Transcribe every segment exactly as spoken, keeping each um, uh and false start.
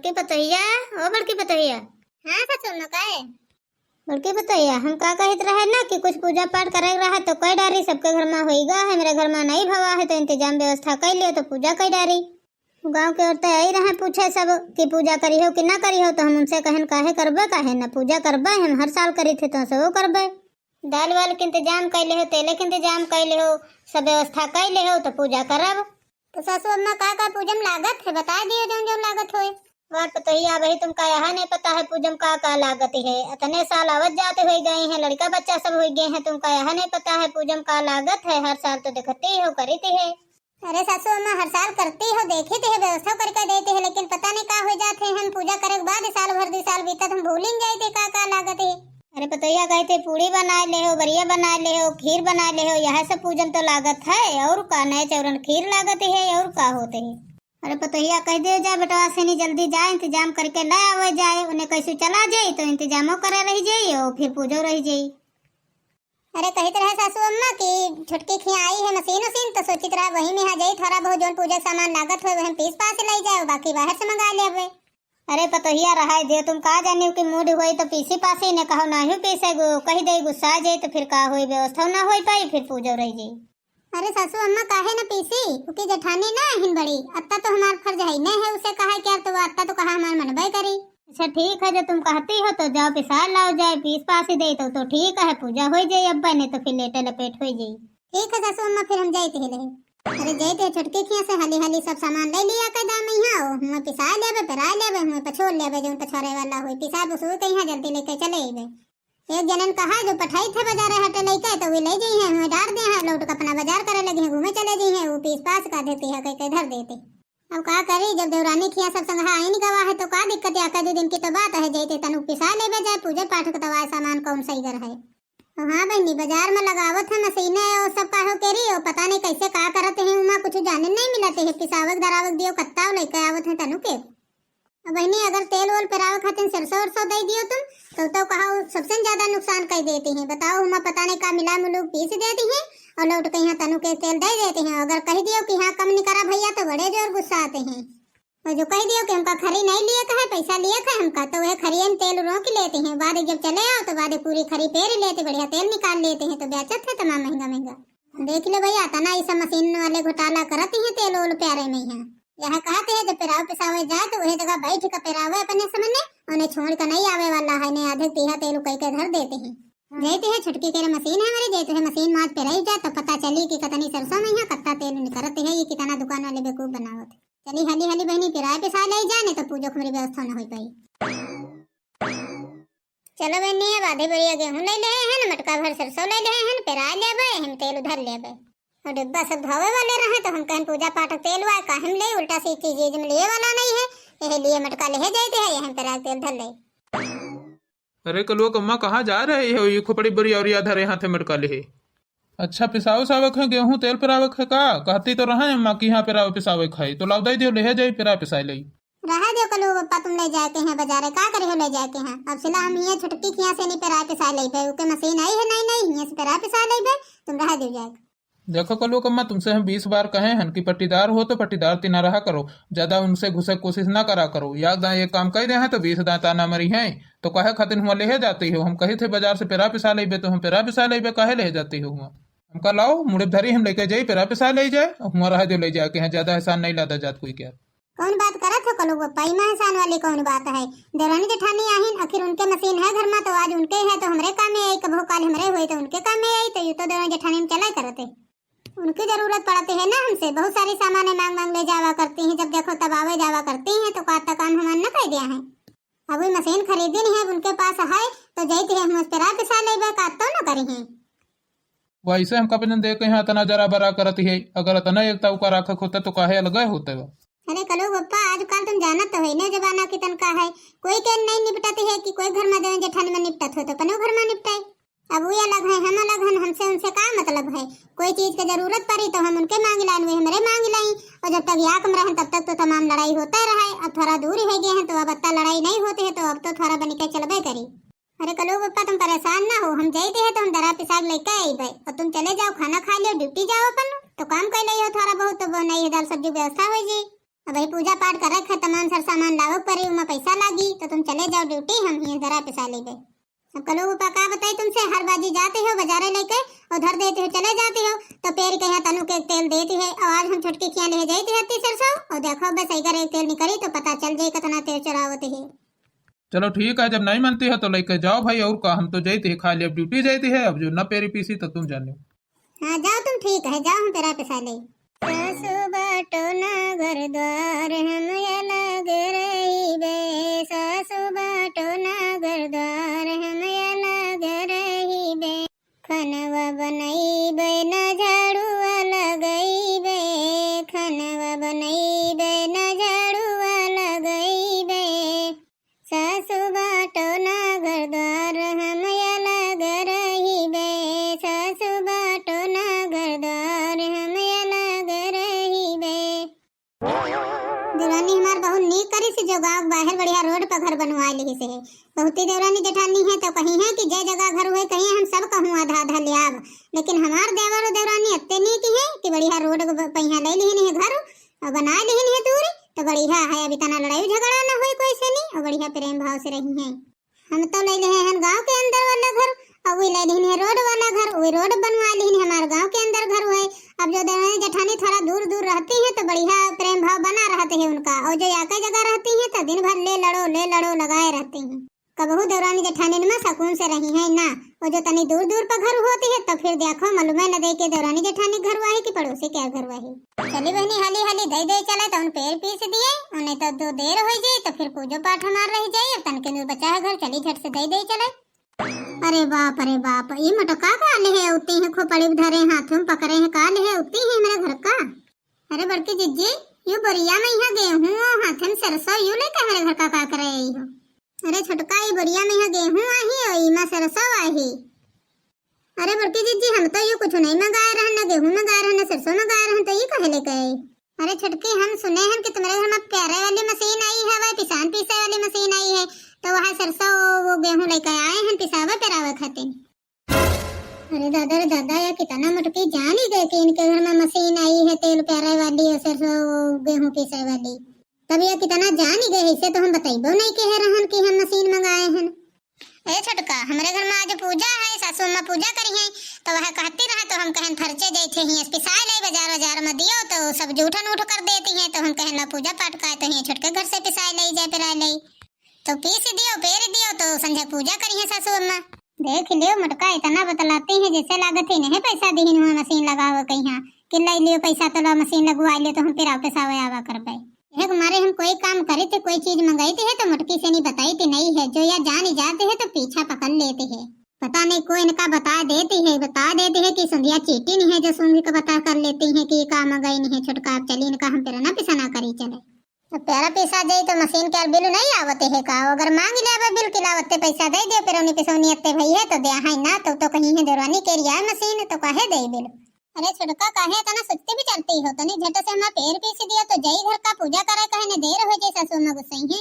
बड़की पतोहिया, ओ बड़की पतोहिया। हाँ सासू अम्मा, का है? बड़की पतोहिया, हम का कहित रहे ना कि कुछ पूजा पाठ करे रहा तो कई डारी, सबके घर मा होई गा है, हमरे घर मा नहीं भवा है, तो इंतजाम व्यवस्था कई लियो तो पूजा कई डारी। गाँव के औरतें आई रहे पूछे सब कि पूजा करी हो कि ना करी हो, तो हम उनसे कहन काहे करबे, काहे ना पूजा करबे, हम हर साल करी थे तो सबो करबे। दाल वाल के इंतजाम कई ले हो, तेले के इंतजाम कई ले हो, सब व्यवस्था कई ले हो तो पूजा करब। तो सासू अम्मा का का पूजा में लागत है बता दियो, जौन जौन लागत होए। वाट पतोहिया, अबही तुमका यह नहीं पता है पूजा में का का लागत है, अतने साल आवत जात होई गए हैं, लड़का बच्चा सब होई गए हैं, तुमका यह नहीं पता है पूजा में का लागत है, हर साल तो देखते हो करीत है। अरे सासू अम्मा, हर साल करती हो, देखी थे, व्यवस्था करके देते हैं, लेकिन पता नहीं का हो जाते हैं। हम पूजा करे के बाद साल भर, दो साल बीतत, हम भूलिन जाए थे का का लागत है। अरे पतोहिया, कहे थे पूड़ी बनाए ले हो, बरिया बनाए ले हो, खीर बनाए ले हो, यह सब पूजन तो लागत है। और का, नए चौरन खीर लागत है, और का होते है। अरे पतोहिया, कह दे जा बेटवा से नहीं जल्दी जाए, इंतजाम करके ले आवे जाए, उन्हें कैसे चला जाए तो इंतजामो करे रह जाए और फिर पूजो रह जाए। अरे कहित रहे सासू अम्मा कि छोटकी खिया आई है मशीन उशीन, तो सोचित रहे वही में आ जाई, थोड़ा बहुत जौन पूजा सामान लागत होए वही पीस पास ले जाए, बाकी बाहर से मंगा ले। अरे पतोहिया, रहाय दे, तुम का जानियो कि मूड होई तो पीसी पासी ने कहो, नाहीं पीसे गो, कही दे गुस्सा जाए तो फिर का होई, व्यवस्था ना होई पाई, फिर पूजो रह जाई। अरे सासू अम्मा, काहे न पीसी? उकी जेठानी ना आहिन बड़ी, अत्ता तो हमार फर्ज है नहीं है उसे कहा क्या, तो वो अत्ता तो कहा हमार मनबे करी। अच्छा ठीक है, जो तुम कहती हो तो जाओ पिसा लाओ जाए, पीस पास ही दे तो, तो ठीक है, पूजा हो जाए अब्बा, नहीं तो फिर लेटे लपेट हो जाए। ठीक है सासू अम्मा, फिर हम जाए थे ले। अरे जाए थे छोटके खिया से हाली हाली सब सामान ले लिया के दाम यहाँ, हुए पिसा लेबे, पेरा लेबे, हुए पछोड़ लेबे, जो पछोरे वाला होई, पिसा बुसू के यहाँ जल्दी लेके चले अइबे। एक जनन कहा जो पठाई थे बाजारे हटे लइके, तो वे ले जइहैं, हुए डार देहैं, लौट के अपना बाजार करे लगिहैं, घूमे चले जइहैं, वो पीस पास का देती है, कह के धर देते। अब का करी, जब देवरानी खिया सब संगहा आइन गवा है, तो का दिक्कत या, का दो दिन की तो बात है, जैते तनु पिसा लेबे जाए, पूजे पाठ के दवाई सामान कौन सही गर है। तो हाँ बहनी, बाजार में लगावत है मशीने, और सब काहो केरी, और पता नहीं कैसे का करत है, उमा कुछ जाने नहीं मिलत है, पिसावक दरावक दियो, कत्ता लइके आवत है तनु के। अब बहिनी, अगर तेल ओल पेरावे खातिर सरसों उरसों दे दियो तुम, तो, तो कहा उ सबसे ज्यादा नुकसान कर देती हैं। बताओ, हुमा पता नहीं का मिला मुलू पीस देती हैं और लौट के यहाँ तनु के तेल दे देती हैं। अगर कह दियो कि हाँ कम निकरा भैया, तो बड़े जोर गुस्सा आते हैं। और जो कह दियो कि हमका खरी नहीं लिए कहे, पैसा लिए कहे हमका, तो वह खरिये में तेल रोक लेती हैं। बाद जब चले आओ तो बाद पूरी खरी पेर लेते, बढ़िया तेल निकाल लेते हैं, तो बेचत है तमाम महंगा महंगा। देख लो भैया, तना ई सब मशीन वाले घोटाला करत ही तेल ओल प्यारे में है। यह कहते हैं जब पेरावे पिसावे जाए तो वही जगह बैठ के पेरावे अपने सामने, उन्हें छोड़ के नहीं आवे वाला है, नहीं आधे तीहा तेल कह के धर देते हैं। जैते है छुटकी के मशीन है हमारे, जैते है मशीन माज पेराई जाए तो पता चली कि कितनी सरसों में है, कितना तेल निकलते है, ये कितना दुकान वाले बेवकूफ बनावत। चली हली हली बहनी पेरावे पिसा ले जाए, नहीं तो पूजो हमारी व्यवस्था न हो पाई। चलो बहनी, अब आधे बोरिया गेहूं ले ले हैं, मटका भर सरसों ले ले हैं, पेरा लेबे, हम तेल उधर लेबे। और डिब्बा सब धोवे वाले रहे तो हम कहन पूजा पाठ तेल हुआ, काहे में ले, उल्टा सीधी चीज में लिए वाला नहीं है, यही लिए मटका ले जाते हैं, यही पेरा तेल धर ले। अरे कलुआ कम्मा, कहाँ जा रहे हो? ये खूब बड़ी बोरिया धरे हाथे मटका ले। अच्छा, पिसावे सावक है गेहूं, तेल पेरावक है का? कहती तो रहा अम्मा कि यहाँ पेरावे पिसावे खाई, तो लाव दे दियो, ले जाई पेरा पिसाई लई। रहा दियो कलू पप्पा, तुम ले जाके हैं बाजारे, का करे हो ले जाके हैं? अब सिला हम ये छुटकी खिया से नहीं पेरा पिसा लेबे, उके मशीन आई है नहीं नहीं, हियां से पेरा पिसा लेबे, तुम रहा दियो जाके। देखो कलू कम्मा, तुमसे हम बीस बार कहे हैं कि पट्टीदार हो तो पट्टीदार तिना रहा करो, ज्यादा उनसे घुसे कोशिश ना करा करो। याद आए एक काम कह दे हैं तो बीस दांत आना मरी हैं, तो कहे खातिर हुआ ले जाती हो? हम कही थे बाजार से पेरा पिसा लेबे, तो हम पेरा पिसा लेबे, काहे ले जाती हो हुआ? हमका लाओ, मुड़े धरी हम लेके जाई, पेरा पिसा ले जाए, हुआ रहा जो ले जाके हैं, ज्यादा एहसान नहीं लादा जात कोई क्या। कौन बात करत हो कलू पप्पा, इमा एहसान वाली कौन बात है? देवरानी जेठानी आहिन, आखिर उनके मशीन है घर में, तो आज उनके है तो हमरे काम में आई, कभो काल हमरे हुए तो उनके काम में आई, तो यू तो देवरानी जेठानी में चला करत है। उनकी जरूरत पड़ती है ना हमसे, बहुत सारी सामान मांग मांग ले जावा करती हैं, जब देखो तब आवे जावा करती हैं, तो का काम हमार न कह दिया है। अब वही मशीन खरीदी नहीं है, उनके पास है, तो जाती है हम उस पेरा पिसा लेबे, का तो न करी हैं। वैसे हमका अपन देख के यहाँ इतना जरा बरा करत है, अगर इतना एकता उका रखक होता तो काहे अलगे होते बा। अरे कलू पप्पा, आजकल तुम जानत तो है ना जमाना कितन का है, कोई के नहीं निपटत है कि कोई घर में देवे जेठानी में निपटत हो तो अपनो घर में निपटाए। अब वे अलग हैं, हम अलग हैं, हमसे उनसे का मतलब है? कोई चीज के जरूरत पड़ी तो हम उनके मांग लाइन, वे हमरे मांग लाई। और जब तक याक में रहन तब तक तो तमाम लड़ाई होते रहे, अब थोड़ा दूर हो गए हैं तो अब इतना लड़ाई नहीं होती है, तो अब तो थोड़ा बन के चलबे करी। अरे कलू पप्पा, तुम परेशान ना हो, हम जाते हैं तो हम दरा पिसाब लेके आईबे और तुम चले जाओ, खाना खा लियो, ड्यूटी जाओ अपन, तो काम कर लियो थोड़ा बहुत, तो वो नहीं है दाल सब्जी व्यवस्था हो जाए। अब वही पूजा पाठ करे के है, तमाम सर सामान लावे के परी, उमा पैसा लागी, तो तुम चले जाओ ड्यूटी, हम हियाँ दरा पिसा लेबे। अब कलू उपा का बताई तुमसे, हर बाजी जाते हो बाजारे लेके और धर देते हो, चले जाते हो, तो पेर के यहाँ तनु के एक तेल देती है, और आज हम छोटकी खिया ले जाती है तीस सरसों, और देखो बस अगर एक तेल निकली तो पता चल जाए कितना तेल चुरावते है। चलो ठीक है, जब नहीं मानती है तो लेके जाओ भाई, और का, हम तो जाती है खाली, अब ड्यूटी जाती है, अब जो न पेरी पीसी तो तुम जाने। हाँ जाओ तुम, ठीक है, जाओ हम पेरा पिसा ले। सासू बाटो ना घर द्वार हम अलग रहिबे, सासू बाटो ना घर द्वार हम अलग रहिबे। खनवा बनैबे ना झाड़ुआ लगैबे, खनवा बनैबे ना झाड़ुआ लगैबे। सासु बाटो ना घर द्वार हम अलग रहिबे, सासु बाटो ना घर द्वार हम अलग रहिबे। देवरानी हमार बहुत नीक करी से जो गाँव के बाहर बढ़िया रोड पर घर बनवा लिहिस है। बहुती देवरानी जेठानी है तो कही है कि जे जगह घर हुए कहीं हम सब कहूँ आधा आधा ले आब, लेकिन हमार देवर और देवरानी अत्ते नीक है कि बढ़िया रोड प-, पहिया ले लिहिन है घर और बना लिहिन है दूरी, तो बढ़िया है, अभी तना लड़ाई झगड़ा ना होई कोई से नहीं और बढ़िया प्रेम भाव से रही है। हम तो ले लिहे हैं गाँव के अंदर वाला घर और वे ले लिहिन है रोड वाला घर, वे रोड बनवा लिहिन है, हमारे गाँव के अंदर घर हुए। अब जो देवरानी जेठानी थोड़ा दूर दूर रहती है तो बढ़िया प्रेम भाव बना रहते हैं उनका, और जो या कई जगह रहती है तो दिन भर ले लड़ो ले लड़ो लगाए रहती हैं। कबहू देवरानी जेठानी में सुकून से रही है ना, वो जो तनी दूर दूर पर घर होती है तो फिर देखो मालूम है न दे के देवरानी जेठानी घर हुआ है कि पड़ोसी के घर हुआ है। चली बहनी, हाली हाली दे दे चले तो उन पेर पीस दिए, उन्हें तो दो देर हो जाए तो फिर पूजो पाठ हमार रह जाए। अब तनके दूर बचा है घर, चली झट से दे दे चले। अरे बाप, अरे बाप, ये मोटका का ले है उती है, खोपड़ी धरे हाथों में पकड़े हैं, का ले है उती है मेरे घर का। अरे बड़की जिज्जी, यू बोरिया में यहाँ गेहूँ और हाथे में सरसों, यू लेके हमारे घर का, का करे आई हो? अरे छोटका, ई बोरिया में यहाँ गेहूँ आही और इमा सरसों आही। अरे बड़की जिज्जी, हम तो यू कुछ नहीं मंगाए रहन, ना गेहूँ मंगाए रहन, ना सरसों मंगाए रहन, तो ई काहे लेके आई? अरे छोटकी, हम सुने हन कि तुम्हारे घर में प्यारे वाली मशीन आई है, वह पिसान पीसे वाली मशीन आई है, तो वह सरसों वो गेहूँ लेके आए हैं पिसावे पेरावे खातिर। अरे दादा रे दादा, या कितना मोटकी जान ही गए कि इनके घर में मशीन आई है तेल पेरे वाली और सरसों वो गेहूँ पीसे वाली। तब या कितना जान ही गए, इसे तो हम बताइबो नहीं के रहन कि हम मशीन मंगाए हैं। ए छोटका, हमरे घर में आज पूजा है, सासू अम्मा पूजा करी हैं, तो वह कहती रहे तो हम कहन फरचे जाए थे, हियाँ से पिसाए ले बाजार, बाजार में दियो तो सब जूठन उठ कर देती हैं, तो हम कहन ला पूजा पाठ का है, तो हियाँ छोटके घर से पिसाए ले जाए, पेराए ले। तो पीस दियो, पेर दियो, तो संझा पूजा करी है सासू अम्मा। देख लियो मोटका, इतना बतलाती है जैसे लागत है नहीं पैसा दिहिन हुआ मशीन लगावे कहीं, कि ले लियो पैसा तो ला मशीन लगवा लियो तो हम पेराव पिसावे आवा करबे। एक मारे हम कोई काम करी थे, कोई चीज मंगाई थी है तो मोटकी से नहीं बताई थी नहीं है, जो या जान ही जाते है तो पीछा पकड़ लेते है। पता नहीं कोई इनका बता देती है, बता देती है कि संध्या चीटी नहीं है जो सूंघ के पता कर लेती है कि ये का मंगाई नहीं है छोटका, अब चली इनका हम पेरा ना पिसा ना करी चले। तो पेरा पीसा जाई तो मशीन के यार बिल नहीं आवते है का? अगर मांग लेबे बिल कि लावते पैसा दे दियो, पेरौनी पिसौनी अत्ते भई है तो दे है ना, तो, तो कहीं है देवरानी के रिया मशीन तो काहे दे बिल? अरे छोटका, काहे इतना सुस्ती भी चलती हो? तनी झट से हमार पेर पीस दियो तो जाई घर का पूजा करे, कहे ने देर हो जाए, सासू अम्मा गुस्सई है।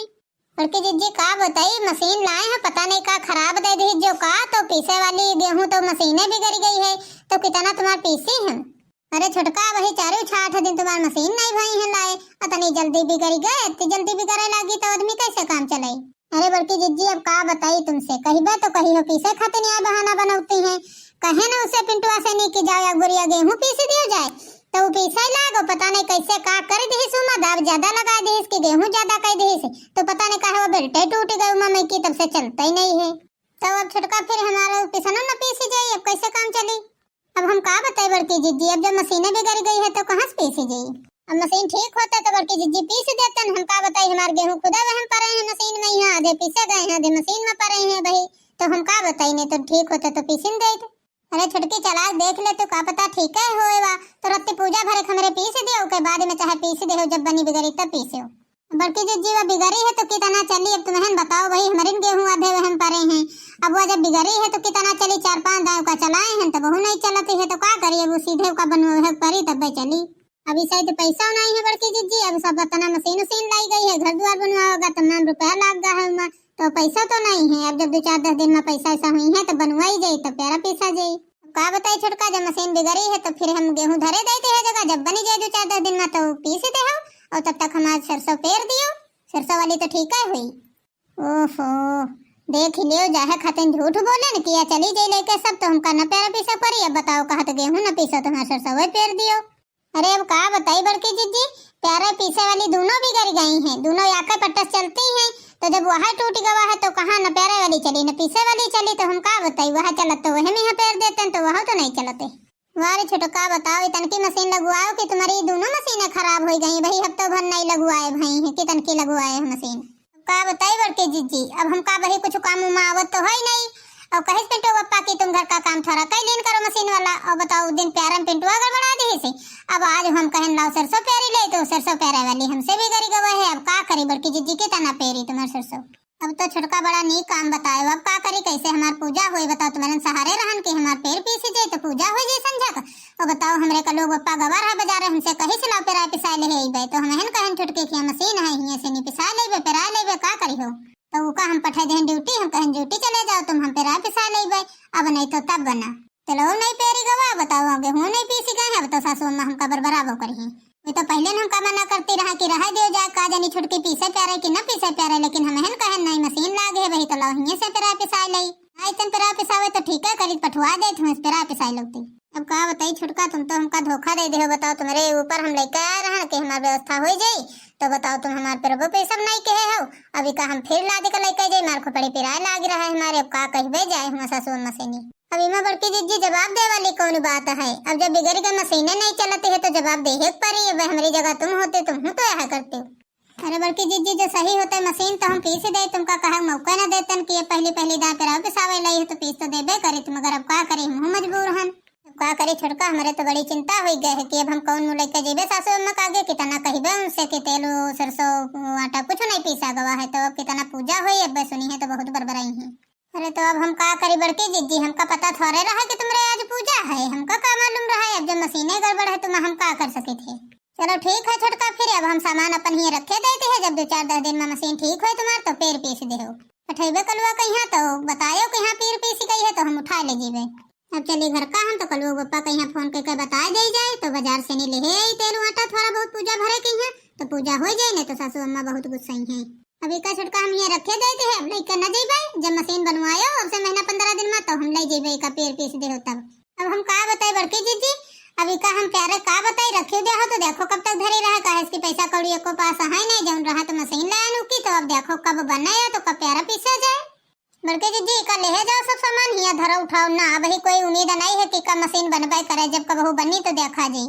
बड़की जिज्जी का बताई, मशीन लाए हैं, पता नहीं का खराब दे दी जो का, तो पीसे वाली गेहूं तो मशीने बिगड़ गई है, तो कितना तुम्हार पीसी हम। अरे छोटका, वही चारों छाठ दिन तुम्हार मशीन नहीं भई है लाए, अतनी जल्दी बिगड़ गए, इतनी जल्दी बिगड़े लागी तो आदमी कैसे काम चलाई? अरे बड़की जिज्जी, अब का बताई तुमसे, कहिबे तो कही हो, पीसे खातिर नहीं आए बहाना बनौती हैं। कहे न उसे पिंटुआ से नहीं कि जाओ या बोरिया गेहूं पीस दियो जाए, तो वो पीसे लागो, पता नहीं कैसे का कर दिहिस उमा, दाब ज्यादा लगा दिहिस कि गेहूं ज्यादा कर दिहिस, तो पता नहीं काहे वो बेल्टे टूट गए उमा में की, तब से चलता ही नहीं है। तो अब छोटका फिर हमारा पिसनो न पीसी जाई, अब कैसे काम चली? अब हम का बताई बड़की जिज्जी, अब जब मशीनें बिगड़ गई है तो कहाँ से पीसी जाई? अब मशीन ठीक होता तो बड़की जिज्जी पीस देतन। हम का बताई, हमार गेहूं खुदा वहम परे हैं मशीन में, यहाँ आधे पीसे गए हैं, आधे मशीन में परे हैं भाई, तो हम का बताई, नहीं तो ठीक होता तो पीसिन देत। अरे छोटकी चलाक देख ले तू, का पता ठीक है होए वा, तो रत्ती पूजा भरे हमरे पीस दियो, ओके बाद में चाहे पीस दे हो, जब बनी बिगड़ी तब पीसे हो। बड़की जिज्जी, वो बिगड़ी है तो कितना चली? अब तुम्हें बताओ भाई, हमारे गेहूं आधे वहम परे हैं, अब वो जब बिगड़ी है तो कितना चली? चार पांच दाव का चलाए हैं तो बहु नहीं चलती है, तो का करी? अब वो सीधे का बनवे परी तब चली। अभी शायद पैसा नहीं है बड़की जिज्जी, अब सब इतना मशीन उशीन लाई गई है, घर द्वार बनवाओगा, तमाम रुपया लाग गया है उमा, तो पैसा तो नहीं है। अब जब दो चार दस दिन में पैसा ऐसा हुई है तो बनवाई जाई, तो प्यारा पीसा जाई। का बताई छोटका, जब मशीन बिगड़ी है तो फिर हम गेहूं धरे देते हैं जगह, जब बनी जाए दो चार दस दिन में तो पीस दे हो, और तब तक हमार सरसों पेर दियो, सरसों वाली तो ठीक है हुई। ओफो, देख लियो, जाहे खातिर झूठ बोले न कि या चली जाई लेके सब, तो हमका न पेरा पीसे परी। अब बताओ, कहा तो गेहूं न पीसो, तुम्हार सरसों वही पेर दियो। अरे अब का बताई बड़की जिज्जी, पेरा पीसे वाली दोनों बिगड़ गई हैं, दोनों याके पट्टस चलती हैं, तो जब वह टूट गवा है तो कहाँ न पेरे वाली चली न पीसे वाली चली, तो हम का बताई, वह चलत तो वह में पेर देते हैं, तो वह तो नहीं चलते। वाह रे छोटका, बताओ, इतन की मशीन लगवाओ कि तुम्हारी दोनों मशीनें खराब हो गई भाई, हफ्तों भर नहीं लगवाए भाई हैं, कितन की लगवाए हैं मशीन। का बताई बड़की जिज्जी, अब हमका वही कुछ काम उमा आवत तो है ही नहीं। और कहिस पिंटू बप्पा कि तुम घर का काम थोड़ा कर लीन करो मशीन वाला। और बताओ, दिन प्यारा में पिंटुआ गड़बड़ा दी से। अब आज हम कहन लाओ सरसों पेरी ले, तो सरसों पेरे वाली हमसे भी गरी गवा है। अब का करी बड़की जिज्जी, कितना पेरी तुम्हार सरसों। अब तो छोटका बड़ा नीक काम बतायो, अब का करी, कैसे हमार पूजा होई? बताओ, तुम्हारे सहारे रहन कि हमार पेर पीसी जाए तो पूजा हो जाए संझा का। और बताओ, हमरे का लोग बप्पा गवा रहा बाजारे, हमसे कही से लाओ पेरा पिसाए ले अइबे, तो हम कहन छोटके कि मशीन है, हियाँ से नहीं पिसाए लेबे, पेरा लेबे, का करी हो? तो उका हम पठा देहन ड्यूटी, हम कहन ड्यूटी चले जाओ तुम, हम पेरा पिसा लेबे, अब नहीं तो तब बना। चलो नहीं पेरी गवा, बताओ, गेहूं नहीं पीसी गए हैं, अब तो सासू अम्मा हमका बरबराबो करी हैं। वे तो पहले न हमका मना करती रहा कि रह दियो जाए, का जानी छुटकी पीसे प्यारे कि न पीसे प्यारे, लेकिन हम हन कहन नहीं, मशीन लागे है, वही तो लाओ हियाँ से पेरा पिसाए लई। आई तन पेरा पिसावे तो ठीक है, करी पठवा दे तुम पेरा पिसाए लगती। अब का बताई छुटका, तुम तो हमका धोखा दे दे हो। बताओ, तुम्हारे ऊपर हम लेके आए रहन कि हमार व्यवस्था हो जाई, तो बताओ, तुम हमार प्रभु पे सब नहीं कहे हो। अभी का हम फिर लाद के लेके जाई, मार खोपड़ी पिराए लाग रहा है हमारे। अब का कहबे जाए हुआ सासू अम्मा से नहीं। अब इमा बड़की जिज्जी जवाब दे वाली कौन बात है? अब जब बिगड़ के मशीनें नहीं चलती है तो जवाब दे ही पड़ी। अब हमारी जगह तुम होते, तुम हूँ तो यह करते हो। अरे बड़की जिज्जी, जो सही होते मशीन तो हम पीस दे, तुमका कहा मौका न देतन कि ये पहली पहली दांत पेराव पिसावे लाई है तो पीस तो देबे करी, तुम अगर अब का करी, हम मजबूर हन। अब का करी छोटका, हमरे तो बड़ी चिंता हुई गए है कि अब हम कौन मुँह लेके जेबे सासू अम्मा के आगे, कितना कहिबे उनसे कि तेल, सरसों, आटा कुछ नहीं पीसा गवा है, तो अब कितना पूजा हुई, अब सुनी है तो बहुत बरबराई है। अरे तो अब हम का करी बड़की जिज्जी, हमका पता थोड़े रहा कि तुमरे आज पूजा है, हमका का मालूम रहा है? अब जब मशीनें गड़बड़ है तो हम का कर सके थे? चलो ठीक है छोटका, फिर अब हम सामान अपन हियाँ रखे देते हैं, जब दो चार दस दिन में मशीन ठीक होए तुम्हार तो पेर पीस दे हो। पठेबे कलुआ कहिया तो बतायो कि हाँ पेर पीस गई है तो हम उठा ले जीबे। अब चली घर का, हम तो कलुआ बप्पा कहिया फोन करके बता दे जाए तो बाजार से नहीं ले आई तेल आटा, थोड़ा बहुत पूजा भरे कहिया तो पूजा हो जाए, नहीं तो सासू अम्मा बहुत गुस्साई है। अब एका छोटका हम हियाँ रखे देते हैं, अब लइका न जइबे, जब मशीन बनवायो अब से महीना पंद्रह दिन में तो हम ले जइबे एका पेर पीस दे हो तब। अब हम का बताई बड़की जिज्जी, अब एका हम प्यारे का बताई, रखियो दे हो तो देखो कब तक धरी रहे, काहे कि पैसा कौड़ी एको पास है नहीं, जौन रहा तो मशीन ले आनू की, तो अब देखो कब बने या तो कब प्यारा पीसा जाए। बड़की जिज्जी एका ले जाओ सब सामान, हियाँ धरो उठाओ ना, अब ही कोई उम्मीद नहीं है कि कब मशीन बनबे करे, जब कबहू बनी तो देखा जाई।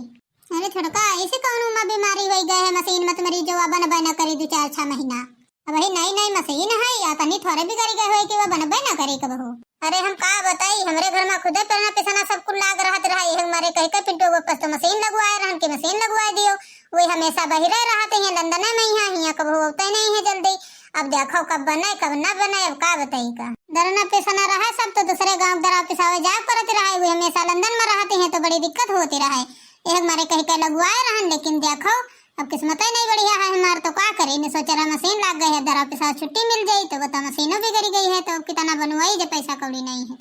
अरे छोटका, ऐसे कौन उमा बीमारी हो गए है मशीन मत मरी जो अब बनबे न करी दो चार छह महीना? अब वही नई नई मशीन है या तनी थोड़े बिगड़ गए होए कि वो बनबे न करी कबहू। अरे हम का बताई, हमरे घर में खुदे पेरना पिसना सब कुल लाग रहत रहा, यही मारे कह के पिंटू बप्पा से तो मशीन लगवाए रहन कि मशीन लगवाए दियो, वही हमेशा बहिरे रहत हैं लंदने में, यहाँ हियाँ कबहू होते नहीं है जल्दी। अब देखो कब बने कब न बने, अब का बताई का। दरना पिसना रहा सब तो दूसरे गाँव दरा पिसावे जाए पड़त रहा, वही हमेशा लंदन में रहते हैं तो बड़ी दिक्कत होती रहा। यह मारे कह के लगवाए रहन, लेकिन देखो, अब किस्मत ही नहीं बढ़िया है हमार, तो का करे, ने सोचा रहा मशीन लाग गई है, दरा पिसा छुट्टी मिल जाई, तो बता मशीनों बिगड़ गई है, तो अब कितना बनवाई जब पैसा कौड़ी नहीं है।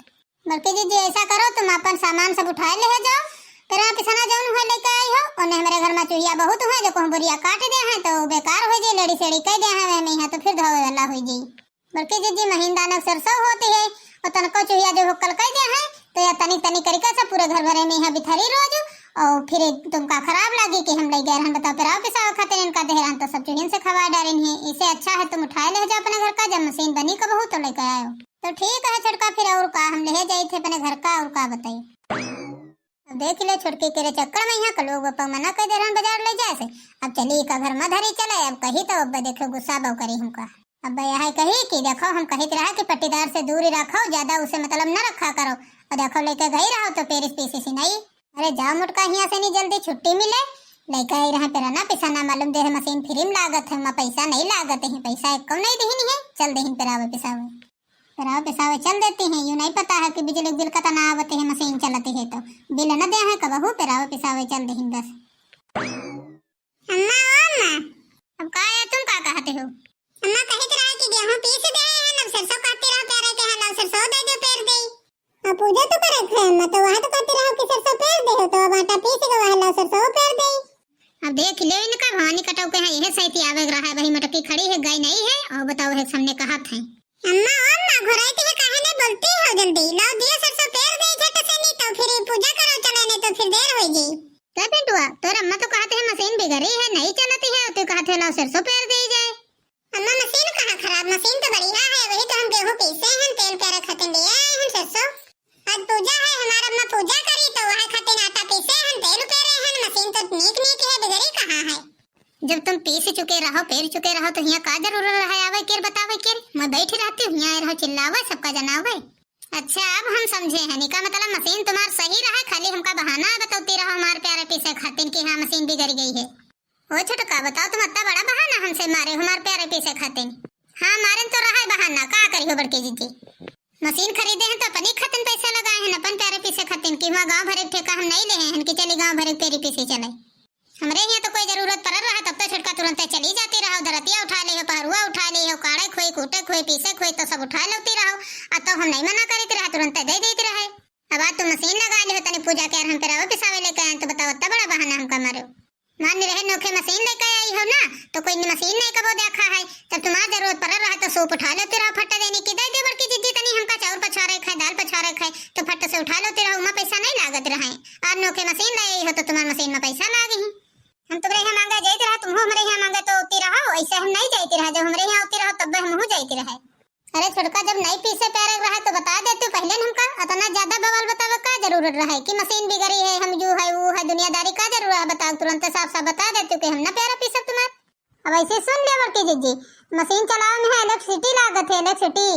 बड़की जिज्जी ऐसा करो, तुम अपन सामान सब उठाए ले जाओ, पेरा पिसना जौन हुए लेके आई हो, उन्हें हमारे घर में चूहिया बहुत हुए, जो कहूँ बोरिया काट दे हैं, तो बेकार हो जाए, लेड़ी सेड़ी कह दे हैं, वह नहीं है, तो फिर धोवे वाला हो जाए। बड़की जिज्जी महीन दानक सरसों होती है, और तनको चुहिया जो हुक्कल कह दे हैं, तो या तनी तनी करके सब पूरे घर भरे में यहाँ बिथरी रोज, और फिर तुमका खराब लागी कि हम ले गए रहन, बताओ, पेराव पिसावे खातिर इनका दे रहन, तो सब चुहियन से खवा डारिन है। इसे अच्छा है तुम उठाए ले जाओ अपने घर का, जब मशीन बनी कबहू तो लेके आयो। तो ठीक है छोटका, फिर और का हम ले जाए थे अपने घर का, और का बताई। अब देख ले छोटकी के रे चक्कर में यहाँ के लोग बप्पा मना कर दे रहन बाजार ले जाए से। अब चली का घर में धरी चले, अब कही तो अब देखो गुस्सा बहु करी हमका। अब यह कही कि देखो हम कहित रहा कि पट्टीदार से दूरी रखो, ज्यादा उसे मतलब न रखा करो। और देखो लेके गई रहो तो पेरिस पीसी सी नहीं। अरे जाओ मोटका हियाँ से नहीं जल्दी छुट्टी मिले, लेके आई रहे पेरा ना पिसा ना मालूम दे है मशीन फ्री में लागत है, वहाँ पैसा नहीं लागत है, पैसा एक नहीं दही नहीं है, चल दही पेरावे पिसावे। पेरावे पिसावे चल देती हैं, यूँ नहीं पता है कि बिजली बिल कितना आवत है, मशीन चलती है तो बिल न दे है कबहू, पेरावे पिसावे चल दही बस। अम्मा, ओ अम्मा। अब का है, तुम का कहते हो? अम्मा कहित रहा कि गेहूं पीस दे हैं, अब सरसों कहती रहो प्यारे के हाल, अब सरसों दे दो, पेर दे। अब पूजा तो करे थे अम्मा, तो वहाँ तो कहती रहो कि सरसों पेर दे हो, तो अब आटा पीस गवा है, लाओ सरसों पेर दे। देख ले इनका, भवानी कटऊ के यहाँ यह सही थी आवे रहा है, वही मटकी खड़ी है, गई नहीं है, और बताओ है सामने कहा थे। अम्मा, ओ अम्मा, घुराई तो है, काहे नहीं बोलती हो जल्दी? लाओ दिया सरसों पेर दे झट से, नहीं तो फिर पूजा करो चले, नहीं तो फिर देर हो जाई। क्या पिंटुआ, तोर अम्मा तो कहते हैं मशीन बिगड़ी है, नहीं चलती है, तू कहते हो लाओ सरसों पेर दे जाए। अम्मा, मशीन कहाँ खराब, मशीन तो बढ़िया है, वही तो हम गेहूं पीसे हैं, तेल पेरे खातिर ले आए हैं सरसों। आज पूजा है, हमार अम्मा पूजा करी तो वह खातिर आटा पीसे हैं, तेल पेरे हैं, मशीन तो नीक नीक है, बिगड़ी कहाँ है? जब तुम पीस चुके रहो, पेर चुके रहो, तो हियाँ का जरूरत रहे आवे केर, बतावे केर? मैं बैठी रहती हूँ, हियाँ आए रहो चिल्लावे, सबका जनावे। अच्छा, अब हम समझे हैं, इका मतलब मशीन तुम्हार सही रहे, खाली हमका बहाना बतौती रहो हमार प्यारे पीसे खातिर कि हाँ मशीन बिगड़ गई है। ओ छोटका, बताओ तुम अत्ता बड़ा बहाना हमसे मारे हो हमार प्यारे पीसे खातिर। हाँ, मारे तो रहा है बहाना, का करी हो बड़की जीजी? मशीन खरीदे हैं तो अपनी खातिर पैसा लगाए हैं, अपन प्यारे पीसे खातिर कि हुआँ गाँव भरे के ठेका हम नहीं ले हैं कि चली गाँव भरे के पेरी पीसे चले। हमरे हियाँ तो कोई जरूरत पड़ल रहा तब तो छोटका तुरंते चली जाती रहो, धरतिया उठा ले हो, पहरुआ उठा ले हो, काढ़े खोई, कूटे खोई, पीसे खोई तो सब उठा लेती रहो। अब तो हम नहीं मना करीत रहा, तुरंते दे देती रहे। अब आज तुम मशीन लगा ले हो, तनी पूजा के यार हम पेरावे पिसावे लेके आए, तो बताओ अत्ता बड़ा बहाना हमका मारे हो। मान रहे नोखे मशीन लेके आई हो ना, तो कोई मशीन नहीं कबो देखा है, तब तुम्हार जरूरत पड़ल रहा तो सूप उठा लेती रहो फट देनी कि दे दे बड़की जीजी तनी हमका चाउर पछारे खाए, दाल पछारे खाए, तो फट से उठा लेती रहो, उमा पैसा नहीं लागत रहे। आज नोखे मशीन ले आई हो तो तुम्हार मशीन में पैसा लाग ही। हम तुम्हरे यहाँ मांगे जाइत रहा, तुम हमरे यहाँ मांगे तो उती रहो, ऐसे हम नहीं जाइत रहा, जब हमरे यहाँ उती रहो तब हम जाइत रहे। अरे छोटका, जब नहीं पीसे प्यारे रहे तो बता देती पहले न हमका, इतना ज्यादा बवाल बतावे का जरूरत रहे कि मशीन बिगड़ी है, हम यू है, वो है, दुनियादारी का जरूरत है, बताओ तुरंत साफ साफ बता देती कि हम ना प्यारा पीसब तुम्हार। अब ऐसे सुन ले बड़की जीजी, मशीन चलावे में है इलेक्ट्रिसिटी लागत है, इलेक्ट्रिसिटी।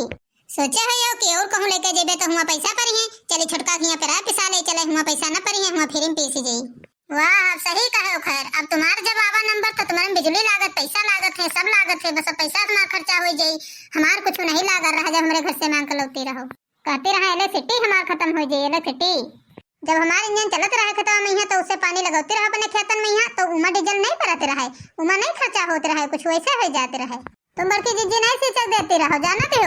सोचे हो यो कि और कहूँ लेके जेबे तो हुआँ पैसा पड़ी है, चली छोटका के हियाँ पेरा पिसा ले चले, हुआँ पैसा न पड़ी है, हुआँ फ्री में पीसी जाई। वाह, अब सही कहे हो। खैर, अब तुम्हार जब आवा नंबर तो तुम्हारे में बिजली लागत, पैसा लागत है, सब लागत है, बस अब पैसा तुम्हार खर्चा हो जाई, हमार कुछ नहीं लागत रहा जब हमरे घर से मांग के लौटी रहो। कहती रहा इलेक्ट्रिसिटी हमार खत्म हो जाई, इलेक्ट्रिसिटी। जब हमार इंजन चलत रहे खेतवा में यहाँ तो उससे पानी लगौती रहो अपने खेतन में यहाँ तो उमा डीजल नहीं परत रहे, उमा नहीं खर्चा होत रहे, कुछ वैसे हो जात रहे। तुम बड़की जीजी नहीं सींचे देती रहो, जानत हो?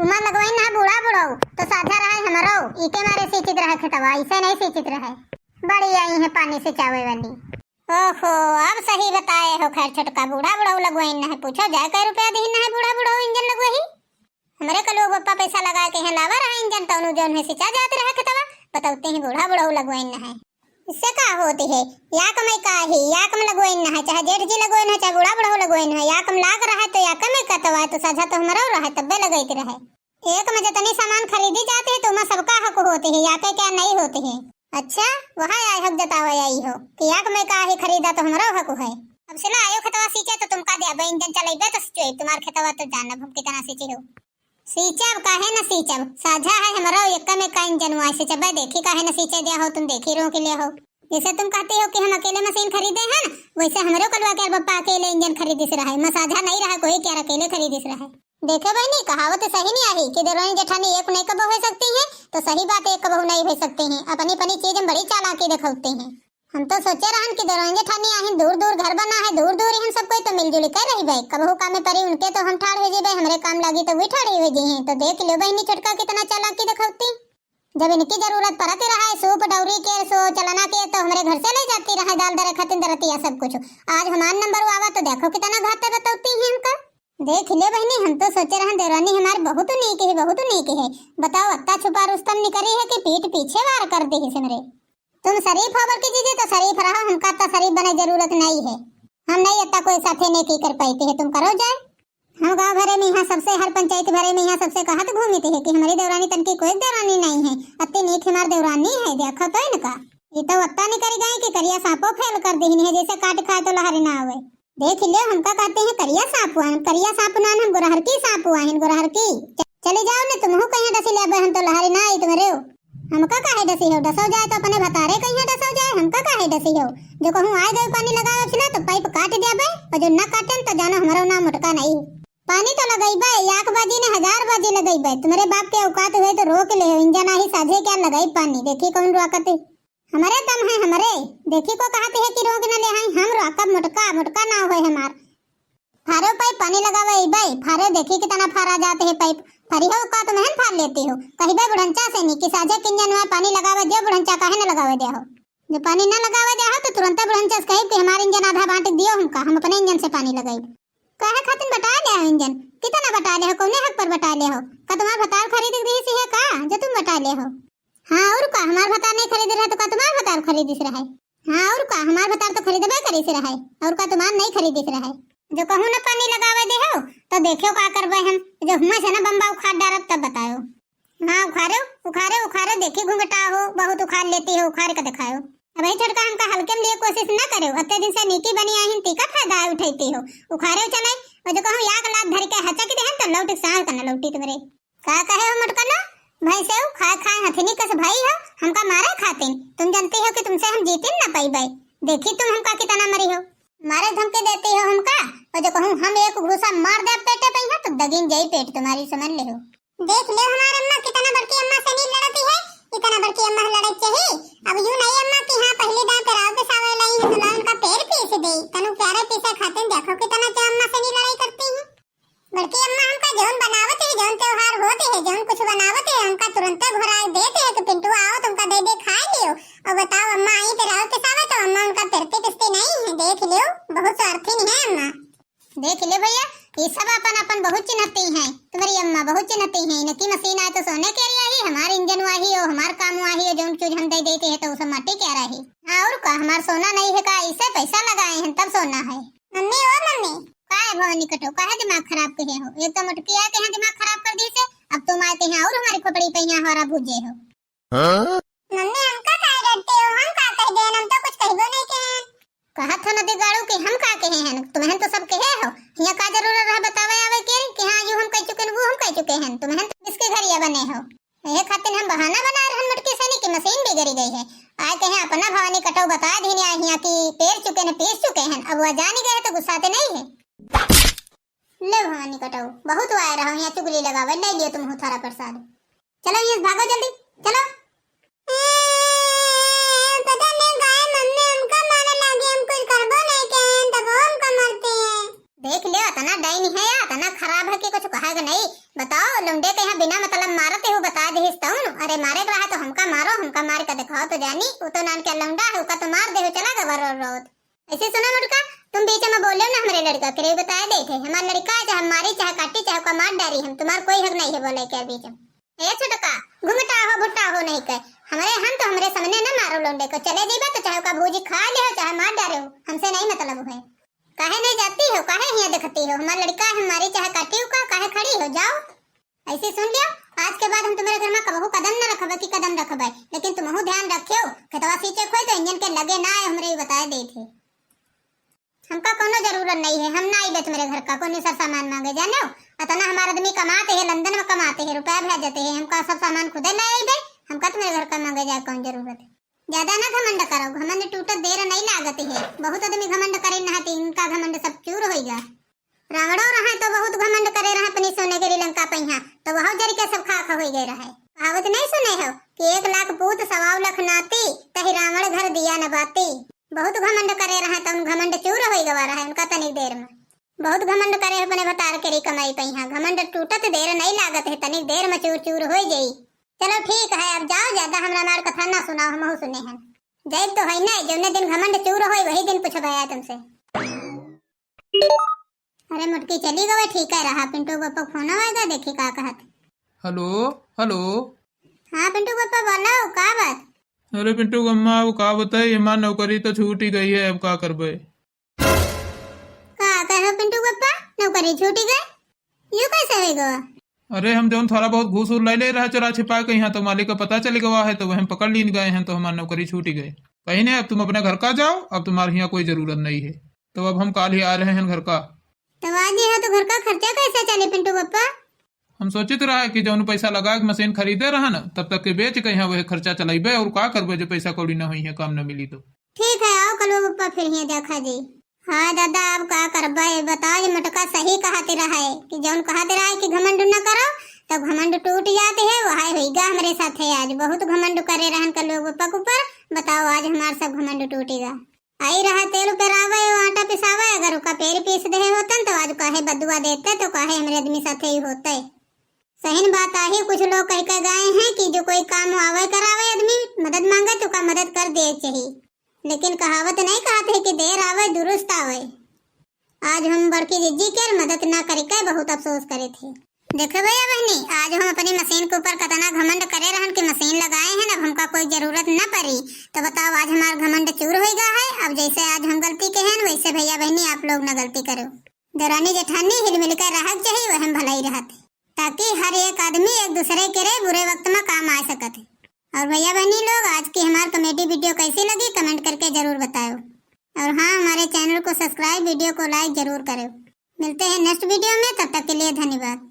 उमा लगवाइन है बूढ़ा बुढ़ऊ, तो साझा रहे हमरो, इके मारे सींचित रहे खेतवा, ऐसे नहीं सींचित रहे। बड़ी आई है पानी सिंचावे वाली। ओहो, अब सही बताए हो। खैर छोटका, बूढ़ा बुढ़ऊ लगवाइन है, पूछो जाए कै रुपया दीन है बूढ़ा बुढ़ऊ इंजन लगवही। हमरे कलुआ बप्पा पैसा लगा के यहाँ लावा रहा इंजन, तौनु जौन है सिंचा जात रहा खेतवा, बतौते हैं बूढ़ा बुढ़ऊ लगवाइन है। इससे का होती है? याक में का ही, याक में लगवाइन है, चाहे जेठ जी लगवाइन है, चाहे बूढ़ा बुढ़ऊ लगवाइन है, याक में लाग रहा है तो याक में कतवा है, तो साझा तो हमरो रहे, तब्बे लगैत रहे। एक में जितनी सामान खरीदी जाती है, तो उमा सबका हक होती है, याके क्या नहीं होती है। अच्छा, वहाँ आए हक जतावे आई हो कि याक में का ही खरीदा तो हमरो हक है। अब से ना आयो खेतवा सींचे तो तुमका दे, अब इंजन चलेबे तो सींचे, तुम्हार खेतवा तो जानब हम कितना सींचे हो। सींचब काहे न सींचब, साझा है हमरो, एक्का में का इंजन हुआ सींचबे, देखी काहे न सींचे दिया हो तुम, देखी रोक लिया हो। जैसे तुम कहती हो कि हम अकेले मशीन खरीदे हैं न, वैसे हमरो कलुआ के बप्पा अकेले इंजन खरीदिस रहे, म साझा नहीं रहा कोई, क्या अकेले खरीदिस रहे। देखो बहनी, कहावत सही नहीं आही कि देवरानी जेठानी एक नहीं कबो हो सकती हैं, तो सही बात एक कबो नहीं हो सकती हैं। अपनी अपनी चीज में बड़ी चालाकी दिखाते हैं। हम तो सोचे रहन कि देवरानी जेठानी आहिन, दूर दूर घर बना है, दूर दूर हम सब कोई तो मिलजुल के रहिबे, कबहू काम में परी उनके तो हम ठाड़ हो जेबे, हमरे काम लागी तो वे ठाड़ हो जइहें। तो देख लो बहनी छोटका कितना चालाकी दिखावती। जब इनकी जरूरत पड़ती रहा है सूप डौरी के, सो चलना के, तो हमरे घर से ले जाती रहा है दाल दरे खातिर दरतिया सब कुछ। आज हमार नंबर आवा तो देखो कितना घाटे बतौती है हमका। देख ले बहनी, हम तो सोचे रहन देवरानी हमार बहुत नीक है, बहुत नीक है। बताओ अत्ता छुपा रुस्तम निकरी है कि पीठ पीछे वार कर दी हमरे। तुम शरीफ हो बड़की जीजी तो शरीफ रहो, हमका तो शरीफ बने जरूरत नहीं है। हम नहीं इतना कोई साथे नेकी कर पाते हैं, तुम करो जाए। हम गाँव भरे में यहाँ सबसे, हर पंचायत भरे में यहाँ सबसे कहत घूमते हैं कि हमारी देवरानी तनकी कोई देवरानी नहीं है, अति नीक हमार देवरानी है, देखो तो इनका। ये तो वत्ता निकल गए कि करिया सांपो फेल कर देहनी है, जैसे काट खाए तो लहरे ना आवे। देख ले, हमका कहते हैं करिया सांप हुआ, हम करिया सांप ना, हम गुरहर की सांप हुआ हैं, गुरहर की। च-, चले जाओ ने, तुमहू कहीं डसी ले, हम तो लहरे ना आई तुम्हारे हो। हमका काहे डसी हो? डसो जाए तो अपने भतारे कहीं डसो जाए, हमका काहे डसी हो? जो कहूँ आए गए पानी लगावे छिला तो पाइप काट देबे, और जो ना काटन तो जानो हमारो नाम मोटका नहीं। पानी तो लगइबे, याक बाजी ने हजार बाजी लगइबे, तुम्हारे बाप के औकात हुए तो रोक ले हो, इंजन आही साझे क्या लगाई पानी, देखी कौन रोकते। हमरे दम है हमरे, देखी को कहते है कि रोक न ले आई, हम रोकब मोटका, मोटका ना होए हमार। फारो पाइप पानी लगावे अइबे, फारो देखी कितना फारा जाते है पाइप। फारी हो का तो महन फार लेती हो। कहिबे बुढ़ंचा से नी कि साझे किंजन हुआ पानी लगावे दियो, बुढ़ंचा काहे न लगावे दिया हो। जो पानी ना लगावे दे हो तो तुरंते बुढ़न से कहिब कि हमार इंजन आधा बांट दियो हमका, हम अपने इंजन से पानी लगाई। काहे खातिर बटाय ले हो इंजन? कितना बटाय ले हो? कौने हक पर बटाय ले हो? का तुम्हार भतार खरीद दिहिस है का जो तुम बटाय ले हो? हाँ, और का, हमार भतार नहीं खरीद रहे तो का तुम्हार भतार खरीदिस रहे? हाँ, और का, हमार भतार तो खरीदबे करिस रहे, और का तुम्हार नहीं खरीदिस रहे? जो कहूँ ना पानी लगावे दे हो, तो देखियो का करबे हम, जो हुआं से ना बम्बा उखाड़ डारब तब बतायो। हाँ, उखाड़ो, उखाड़ो, उखाड़ो, देखी घुंघटा हो, बहुत उखाड़ लेती हो, उखाड़ के दिखायो। अबही छोटका हमका हल्के में लिए कोशिश ना करो, अत्ते दिन से नीकी बनी आहिन, तीका फायदा उठैती हो। उखाड़ो चले, और जो कहूँ याक लात धर के हचक देहन तो लौट के साल का न लौटी तुम्हरे। का कहे हो मोटकनो? भैंसेउ खाए खाए हथिनी कस भई हो, हमका मारे खातिन। तुम जानती हो कि तुमसे हम जीतिन न पइबे। देखी तुम हमका कितना मरी हो। मारे धमकी देती हो हमका, और जो कहूँ हम एक घूसा मार दे पेटे पे यहाँ तो दगिन जाई पेट तुम्हारी, समझ ले हो। देख ले हमार अम्मा कितना बड़की अम्मा से नहीं लड़ती है, इतना बड़की अम्मा लड़त चाही। अब यूं नहीं अम्मा कि हाँ पहली दांत राव के सावे लाई है तो ला उनका पैर पीस दे, तनु प्यारे पीसे खातिन देखो कितना क्या अम्मा से नहीं लड़ाई करती है। बड़की अम्मा हमका जौन बनावत है, जौन त्योहार होत है, जौन कुछ बनावत है, हमका तुरंते घोराए देत है कि पिंटू आओ तुमका दे दे खाए लियो। और बताओ अम्मा आई तो राव के सावे तो अम्मा उनका पेरती पिसती नहीं है, देख लियो बहुत स्वार्थी नहीं है अम्मा। देख ले भैया, ये सब अपन अपन बहुत चिन्हती हैं, तुम्हारी अम्मा बहुत चिन्हती हैं। इनकी मशीन आए तो सोने के रही, हमार इंजन वाही हो, हमार काम वाही हो, जौन चीज हम दे देते हैं तो वो सब माटी के रही। हाँ और का, हमार सोना नहीं है का, इसे पैसा लगाए हैं तब सोना है। मम्मी ओ मम्मी। का है भवानी कटो, काहे दिमाग खराब कहे हो? एक तो मोटकी आए के यहाँ दिमाग खराब कर दी से, अब तुम आए के यहाँ और हमारी खोपड़ी पे यहाँ हमारा भूजे हो। हाँ? मम्मी हमका काहे डरते हो, हम का कह देन, हम तो कुछ कहबो नहीं कहे। कहत हो न दिगाड़ू कि हम का कहे हैं, तुम्हें तो सब कहे हो। हियाँ का जरूरत रहा बतावे आवे के कि हाँ यू हम कह चुके हैं, वो हम कह चुके हैं, तुम्हें तो इसके घरिया बने हो। यह खातिर हम बहाना बना रहन मोटकी सैनी की मशीन बिगड़ी गई है। आए कहे अपना भवानी कटो बता दीन आए हियाँ कि पेर चुके न पीस चुके हैं, अब वह जानी गए तो गुस्साते नहीं है। ले भवानी कटो, बहुत वाय रहो हियाँ चुगली लगावे, ले लियो तुम हुथारा प्रसाद। चलो यहाँ से भागो जल्दी, चलो। ए, पता नहीं काहे मम्मी हमका मारे लागी, हम कुछ करबो नहीं कहे, तब हमका मारती है। देख ले, इतना डाइन है या इतना खराब है कि कुछ कहेगा नहीं। बताओ, लौंडे के यहाँ बिना मतलब मारते हो, बता दे तउन। अरे मारे के रहा तो हमका मारो, हमका मार के दिखाओ तो जानी। वो तो नान के लौंडा है, उका तो मार दे हो, चला गवा रो रोत। ऐसे सुना मोटका, तुम बीच में बोले ना हमरे लड़का के, रे बताए दे थे, हमार लड़का है, चाहे मारी, चाहे काटी, चाहे उका मार डारी, हम तुम्हार कोई हक नहीं है बोले के बीच में। ए छोटका, घुंघटा हो, भुट्टा हो नहीं कहे। हमरे हम तो हमरे सामने न मारो लौंडे को। चले जइबा तो चाहे ओका भूजी खा ले हो, चाहे मार डारे हो, हमसे नहीं मतलब है। काहे नहीं जाती हो, काहे हियाँ देखती हो? हमार लड़का है, मारी चाहे काटी का, काहे खड़ी हो, जाओ। ऐसे सुन लियो, आज के बाद हम तुम्हारे घर में कबहू कदम न रखबे कि कदम रखबे, लेकिन तुमहू ध्यान रखियो, खेतवा सींचे खोई तो इंजन के लगे ना आए, हमरे ही बताए दे थे। हमका कोनो जरूरत नहीं है, हम ना आइबे तुम्हरे घर का कोनो सर सामान मांगे, जाने हो? अतना हमार आदमी कमाते हैं, लंदन में कमाते हैं, रुपया भेजते हैं, हमका सब सामान खुदे ले आइबे, हमका तुम्हरे घर का मांगे जाए कौन जरूरत है? ज्यादा ना घमंड करो, घमंड टूटत देर नहीं लागत है, बहुत आदमी घमंड करे नहाते, इनका घमंड सब चूर होइगा। रावणो रहा तो बहुत घमंड करे रहा अपनी सोने के लंका पहिया, तो वह जर के सब खाक हो गए रहे। कहावत नहीं सुने हो कि एक लाख पूत सवाव लाख नाती, तही रावण घर दिया न बाती। बहुत घमंड करे रहे, तउन घमंड चूर होई गवा रहे उनका तनिक देर में। बहुत घमंड करे अपने भतार के री कमाई पइहा। घमंड टूटत देर नहीं लागत है, तनिक देर में चूर चूर होई जाई। चलो ठीक है, अब जाओ, ज्यादा हमरा मार कथा ना सुनाओ, हमहू सुने हैं। जाइब तो है नहीं, जौने दिन घमंड चूर होई वही दिन पूछबे आए तुमसे। अरे मोटकी चली गवे, ठीक है रहा, पिंटू के पप्पा फोन आवेगा, देखी का कहत। हेलो, हेलो। हाँ पिंटू के पप्पा बोलो, का बात? अरे पिंटू के अम्मा, वो का बताई, हमार नौकरी तो छूट ही गई है, अब का करबे? का कहे हो पिंटू के पप्पा, नौकरी छूट ही गई? यू कैसे हो गवा? अरे हम जौन थोड़ा बहुत घूस उस ले ले रहे चोरा छिपा के, यहाँ तो मालिक का पता चल गवा है, तो वह हम पकड़ लीन गए हैं, तो हमार नौकरी छूट ही गई। कहीं नहीं, अब तुम अपने घर का जाओ, अब तुम्हारे यहाँ कोई जरूरत नहीं है। तो अब हम काल ही आ रहे हैं घर का। तो आज यहाँ तो घर का खर्चा कैसे चले पिंटू पप्पा? हम सोचित रहा कि जौन पैसा लगा के मशीन खरीदे रहा ना, तब तक के बेच के यहाँ वह खर्चा चलाइबे, और का करबे जो पैसा कौड़ी ना होई है, काम ना मिली तो। ठीक है, आओ कलुआ पप्पा फिर यहाँ देखा जाई। हाँ दादा, अब का करबे, बताओ, ये मोटका सही कहत रहे कि जौन कहत रहे कि घमंड न करो, तब घमंड टूट जाते है। वह होइगा हमरे साथे आज, बहुत घमंड करे रहन कलुआ पप्पा के ऊपर। बताओ, आज हमार सब घमंड टूटेगा। आई रहा तेल पेरावे, आटा पिसावे, अगर ओका पेर पीस देहे होतन तो आज काहे बदुआ देते, तो काहे हमरे आदमी साथे ही होते। तहिन बात आही, कुछ लोग कह के गए हैं कि जो कोई काम आवे करावे आदमी, मदद मांगे तो का मदद कर दे चाहिए, लेकिन कहावत नहीं कहत है कि देर आवे दुरुस्त आवे। आज हम बड़की जिज्जी के मदद ना करिके बहुत अफसोस करे थे। देखे भैया बहनी, आज हम अपनी मशीन के ऊपर कतना घमंड करे रहन कि मशीन लगाए हैं, अब हमका कोई जरूरत न पड़ी। तो बताओ, आज हमार घमंड चूर होइगा है। अब जैसे आज हम गलती के हैं, वैसे भैया बहनी आप लोग न गलती करो। देवरानी जेठानी हिल मिल कर रहक चाहिए, वह हम भलाई रहत है, ताकि हर एक आदमी एक दूसरे के रे बुरे वक्त में काम आ सकत है। और भैया बहनी लोग, आज की हमार कॉमेडी वीडियो कैसी लगी, कमेंट करके जरूर बताओ। और हाँ, हमारे चैनल को सब्सक्राइब, वीडियो को लाइक जरूर करो। मिलते हैं नेक्स्ट वीडियो में, तब तक के लिए धन्यवाद।